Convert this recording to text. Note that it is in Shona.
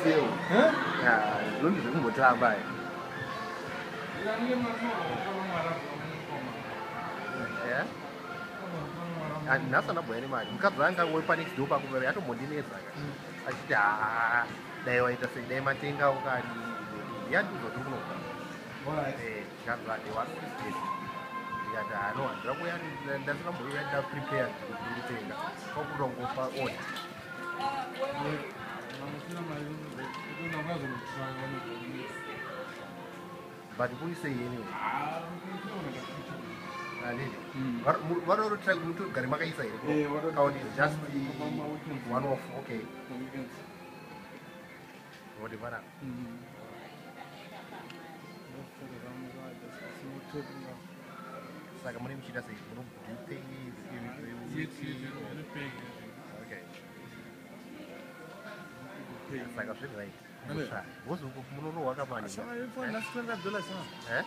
Seo. Ya, zvinonzi zvekumbotamba. Yeah. Nhasi andabhuya nemari mukadzi wanga wepa next door pako paya yatombondinetsa ka achiti haa dai waita sei dai matengawo kani yandiudza kuti kunoka ndikati vade wanorisipesi ndikati hano handira kuya ndasingambouya ndaprepared kuti ndikutenga kwakutongopa order. But kuri sei anyway? Alele. Vanotry mutogare makaisa here? Kaoni just one off, okay. Voti vana. Saka mune muchiita sei? Muno do you pay weekly? Okay. Saka zviri right. Vozi uko munorohwa kamani. Eh?